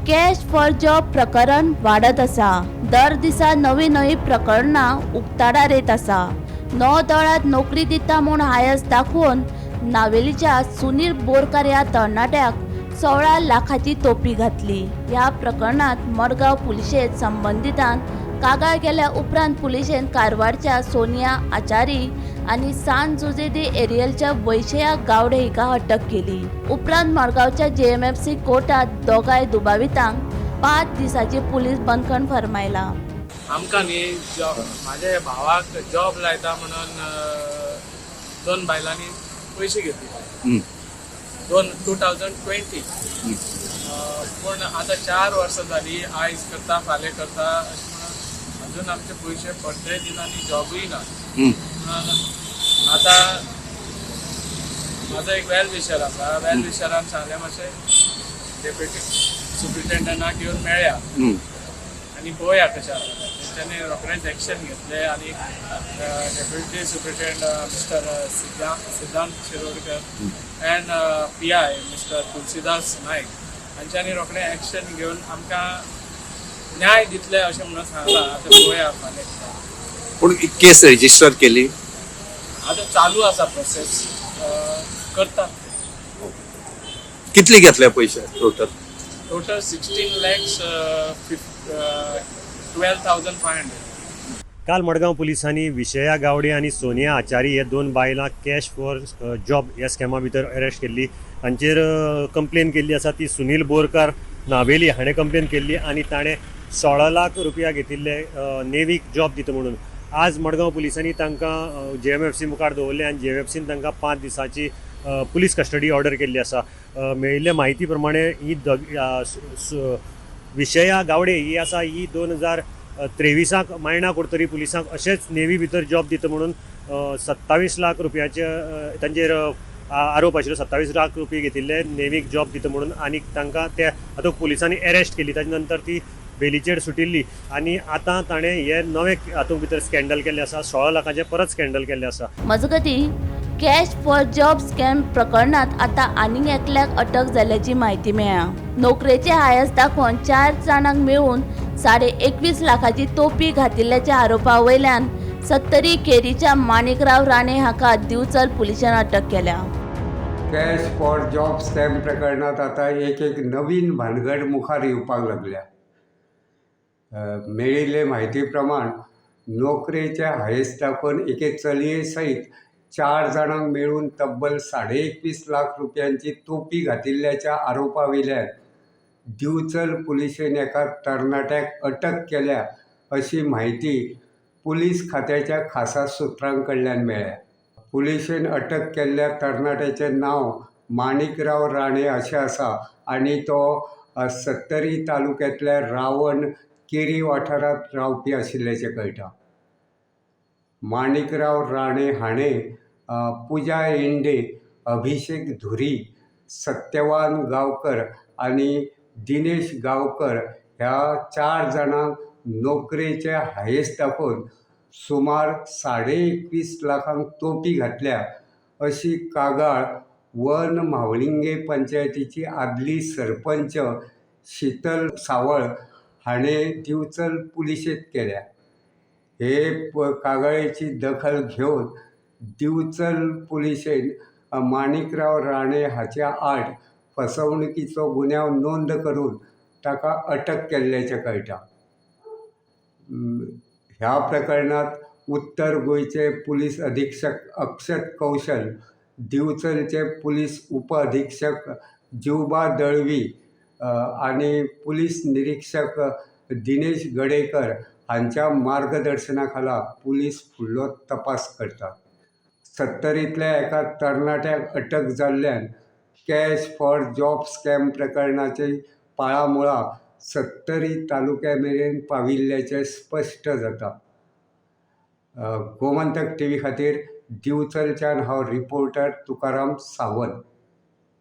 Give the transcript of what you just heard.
Cash for job प्रकरण वाडत आसा. दर दिसा नवी नवी प्रकरणां उक्ताडार येत आसा. नौदळांत नोकरी दिता म्हूण हायस दाखोवन नावेलीच्या सुनील बोरकार ह्या तरणाट्याक 16 लाखाची तोपी घातली. ह्या प्रकरणांत मडगांव पुलिशेंत संबंदितान कागाळ केल्या उपरांत पुलिशेन कारवारच्या सोनिया आचारी आनी सान जुझे दे एरियलच्या वैशया गावडे हिका अटक केली. उपरांत मडगांवच्या JMFC कोर्टात दोगांय दुबावितांक 5 दिसांची पुलीस बंदखण फर्मायला. आमकां न्ही जॉब, म्हाज्या भावाक जॉब लायता म्हणून दोन बायलांनी पयशे घेतले दोन 2020. पूण आतां 4 वर्सां जाली, आयज करता फाल्यां करता अशें म्हणून अजून आमचे पयशे परतय दिना आनी जॉबूय ना. म्हणून आतां म्हाजो एक वेल विशर आसा, वेल विशरान सांगलें मातशें डेप्युटी सुप्रिटेंडंटाक येवन मेळया आनी पळोवया कशें आसा. तेंच्यांनी रोखडेंच एक्शन घेतलें आनी deputy superintendent mister Siddhant Shirodkar and PI mister Tulsidas Naik हांच्यांनी रोखडें एक्शन घेवन आमकां न्याय दितले अशें म्हणून सांगलां. आतां पळोवया फाल्यां. पूण केस रजिस्टर केली? आतां चालू आसा प्रोसेस, करतात. कितले घेतले पयशे टोटल? Total 16 lakhs 12,500. काल मडगांव पुलिसांनी विषया गावडे आनी सोनिया आचारी हे दोन बायलां कॅश फॉर जॉब ह्या स्कॅमा भितर अरेस्ट केल्ली. तांचेर कंप्लेन केल्ली आसा ती सुनील बोरकार नावेली हाणें कंप्लेन केल्ली आनी ताणें 16 लाख रुपया घेतिल्ले नेवीक जॉब दिता म्हणून. आज मडगांव पुलिसांनी तांकां JMFC मुखार दवरले आनी JMFCन तांकां 5 दिसांची पुलीस कस्टडी ऑर्डर केल्ली आसा. मेळिल्ले म्हायती प्रमाणे ही विषया गावडे ही आसा ही 2023 मायणा कुडतरी पुलिसांक अशेंच नेवी भितर जॉब दिता म्हणून 27 लाख रुपयाचे तांचेर आरोप आशिल्लो. 27 लाख रुपये घेतिल्ले नेवीक जॉब दिता म्हणून आनी तांकां ते आतां पुलिसांनी अरेस्ट केली. ताच्या नंतर ती बेलीचेर सुटिल्ली आनी आतां ताणें हे नवे हातूंत भितर स्कॅन्डल केल्लें आसा. 16 लाखाचें परत स्कॅन्डल केल्लें आसा. मजगतीं, कॅश फॉर जॉब स्कॅम प्रकरणांत आतां आनीक एकल्याक अटक जाल्ल्याची म्हायती मेळ्ळ्या. नोकरेचे हायस दाखोवन 4 जाणांक मेळून 21.5 लाखाची तोपी घातिल्ल्याच्या आरोपा वयल्यान सत्तरी केरीच्या माणिकराव राणे हाका दिवचल पुलिशेन अटक केल्या. कॅश फॉर जॉब स्कॅम प्रकरणांत आतां एक एक नवीन भानगड मुखार येवपाक लागल्या. मेळिल्ले म्हायती प्रमाण नोकरेचे हांयस दाखोवन एके चलये सयत 4 जाणांक मेळून तब्बल 21.5 लाख रुपयांची तोपी घातिल्ल्याच्या आरोपा वयल्यान दिवचल पुलिशेन एका तरणाट्याक अटक केल्या अशी म्हायती पुलीस खात्याच्या खासा सुत्रां कडल्यान मेळ्ळ्या. पुलिशेन अटक केल्ल्या तरणाट्याचें नांव माणिकराव राणे अशें आसा आनी तो सत्तरी तालुक्यांतल्या रावण केरी वाठारांत रावपी आशिल्ल्याचें कळटा. माणिकराव राणे हाणें पुजा येंडे, अभिषेक धुरी, सत्यवान गांवकर आनी दिनेश गांवकर ह्या 4 जाणांक नोकरेचे हांयस दाखोवन सुमार 21.5 लाखांक तोपी घातल्या अशी कागाळ वन म्हावळिंगे पंचायतीची आदली सरपंच शीतल सावळ हाणें दिवचल पुलिशेंत केल्या. हे कागाळेची दखल घेवन दिवचल पुलिशेन माणिकराव राणे हाच्या आड फसवणुकीचो गुन्यांव नोंद करून ताका अटक केल्ल्याचें कळटा. ह्या प्रकरणांत उत्तर गोंयचे पुलीस अधीक्षक अक्षत कौशल, दिवचलचे पुलीस उप अधीक्षक जिवबा दळवी आनी पुलीस निरीक्षक दिनेश गडेकर हांच्या मार्गदर्शना खाला पुलीस फुडलो तपास करतात. सत्तरींतल्या एका तरणाट्याक अटक जाल्ल्यान कॅश फॉर जॉब स्कॅम प्रकरणाची पाळामुळां सत्तरी तालुक्या मेरेन पाविल्ल्याचें स्पश्ट जाता. गोमंतक टीव्ही खातीर दिवचलच्यान हांव रिपोर्टर तुकाराम सावंत.